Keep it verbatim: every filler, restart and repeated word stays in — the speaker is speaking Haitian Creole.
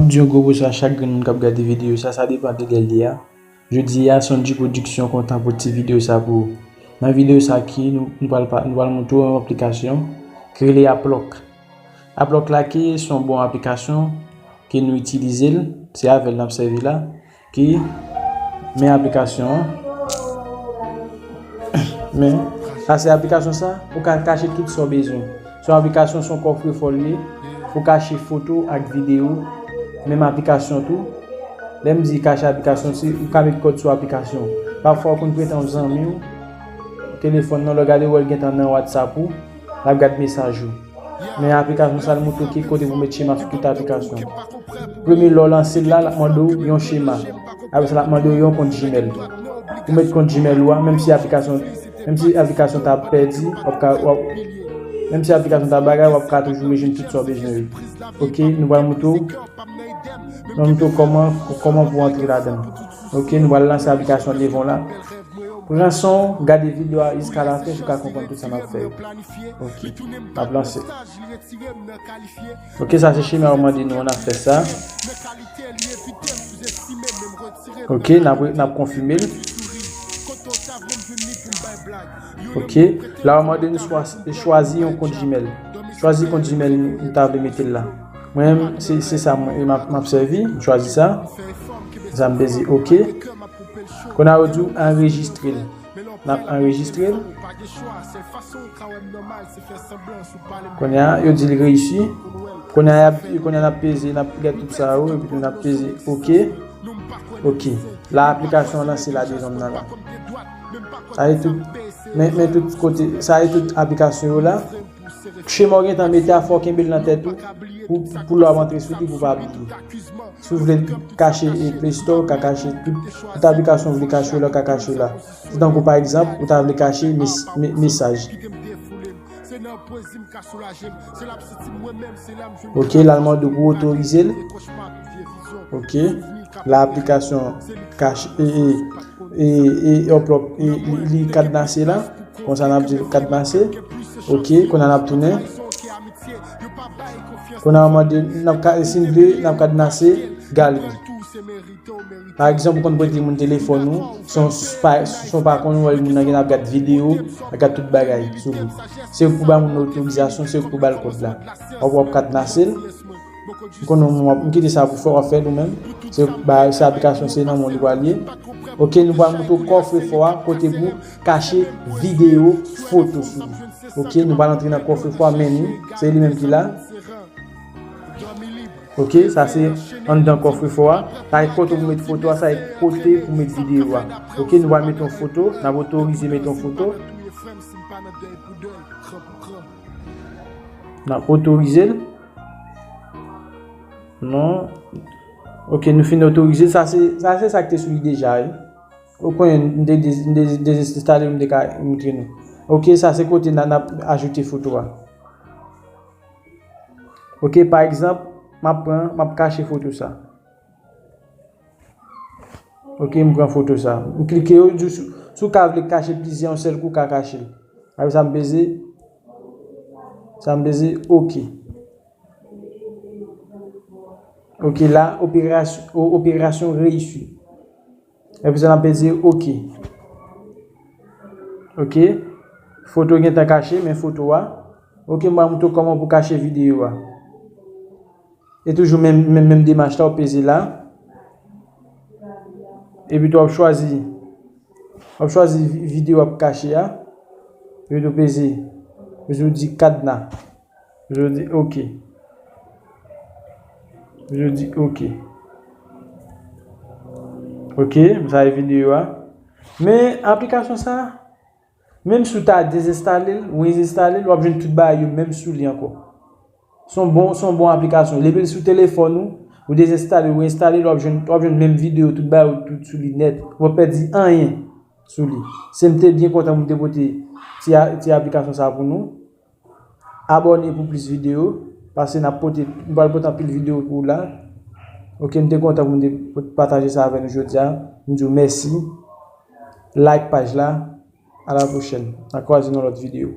Di yon gwo bonswa a chak grenn moun k ap gade videyo sa, sa depann de lè l ye a. Jodi a, Sonji Production kontan pote ti videyo sa pou ou. Nan videyo sa ki, nou, nou pral pa, nou pral montre w yon aplikasyon ki rele Aplòk. Aplòk la ki se yon bon aplikasyon ke nou itilize l, se avè l n ap sèvi la, ki, men aplikasyon an, men, sa se aplikasyon sa, ou ka kache tout sa w bezwen. Se yon aplikasyon, se yon kòfrefò l ye, pou kache foto ak videyo, menm aplikasyon tou. Lè m di kache aplikasyon, se ou ka met kòd sou aplikasyon. Pafwa ou konn prete yon zanmi w telefòn nan, lè w gade w wè l gentan nan WhatsApp ou, l ap gad mesaj ou. Men aplikasyon sa, l montre w ki kote pou met chema sou tout aplikasyon. Premye lè w lanse l la, l ap mande w yon chema. Apre sa, l ap mande w yon kont Gmail. Ou met kont Gmail ou a, menm si aplikasyon, menm si aplikasyon ta pèdi, w ap ka, w ap, menm si aplikasyon ta bagay, w ap ka toujou rejwenn tout sa w bezwen yo. Ok, nou pral montre w, nou pral montre w kòman, kòman pou w antre ladan l. Ok, nou pral lanse aplikasyon devan w la. Pran san w, gade videyo a jiska lafen pou w ka konprann tout sa n ap fè yo. Ok, n ap lanse. Ok, sa se chema yo mande nou, n ap fè sa. Ok, n ap, n ap konfime l. Ok, la yo mande nou chwa-, chwazi yon kont Gmail. Chwazi kont Gmail nou ta vle mete l la. Mwen menm, se, se sa mwen, m ap, m ap sèvi, m chwazi sa. Sa m peze ok. Kounye a yo di w anrejistre l. N ap anrejistre l. Kounye a, yo di l reyisi. Kounye a, y ap, kounye a n ap peze, n ap gade tout sa yo, epi tou n ap peze ok. Ok. La, aplikasyon an lanse la devan m nan la. Sa e tout, men, men tout kote, sa e tout aplikasyon yo la. Chema w gentan mete a, fò w kenbe l nan tèt ou pou, pou, pou lè w ap antre sou li, pou w pa bliye. Si w vle kache e Play Store, w ka kache tout, tout aplikasyon w vle kache yo la, w ka kache yo la. Se tankou pa egzanp, ou ta vle kache mes-, me-, mesaj. Ok, la l mande w pou otorize l. Ok, la aplikasyon kache e, e, e, e, e, li, li kadnase la. Konsa n ap di l kadnase. Ok, kounye a n ap tounen. Kounye a mande, n ap ka, si n vle, n ap kadnase galeri. Pa egzanp, ou konn prete moun telefòn ou, san, pa, san pa konn ou wè moun nan gen ap gad videyo, ap gad tout bagay sou li. Se pou ba moun nan otorizasyon, se pou ba l kòd la. W ap, w ap kadnase l. M konnen w ap, m kite sa pou fè, w ap fè l ou menm. Se ba, se aplikasyon, se nan men w li pral ye. Ok, nou pral montre w kòfrefò a, kote pou kache videyo, foto sou li. Ok, nou pral antre nan kòfrefò a, men li, se li menm ki la. Ok, sa se anndan kòfrefò a. Sa e kote pou met foto a, sa e kote pou met videyo a. Ok, nou pral met yon foto, n ap otorize met yon foto. N ap otorize l. Non. Ok, nou fin otorize l. Sa se, sa se sa ki te sou li deja, wi. Ou konnen, m te dez-, m te dezenstale, m te ka montre nou. Ok, sa se kote n a, n ap ajoute foto a. Ok, pa egzanp, m ap pran, m ap kache foto sa. Ok, m pran foto sa. M klike yo, di w si, si w ka vle kache plizyè yon sèl kou, w ka kache l. Apre sa, m peze, sa m peze, ok. Ok, la, operasyon, o-, operasyon reyisi. Epi sa, n ap peze ok. Ok. Foto gentan kache, men foto a. Ok, m pral montre w kòman pou kache videyo a. E toujou menm, menm, menm demach la, w peze la. Epi tou w ap chwazi, w ap chwazi vi-, videyo w ap kache a. Epi tou w peze, peze w di kadna. Peze w di ok. Peze w di ok. Ok, sa e videyo a. Men aplikasyon sa, menm si w ta dezenstale l, ou enzenstale l, w ap jwenn tout bagay yo menm sou li ankò. Se yon bon, se yon bon aplikasyon. Depi l sou telefòn ou, ou dezenstale, ou enstale l, w ap jwenn, w ap jwenn menm videyo, tout bagay yo, tout sou li nèt. Ou p ap pèdi anyen sou li. Se m te byen kontan pou m te pote ti a, ti aplikasyon sa pou nou. Abòne pou plis videyo, paske n ap pote, m pral pote anpil videyo pou w la. Ok, m te kontan pou m te pataje sa avè nou jodi a. M di w mèsi. Like paj la. A la pwochèn. N a kwaze nan lòt videyo.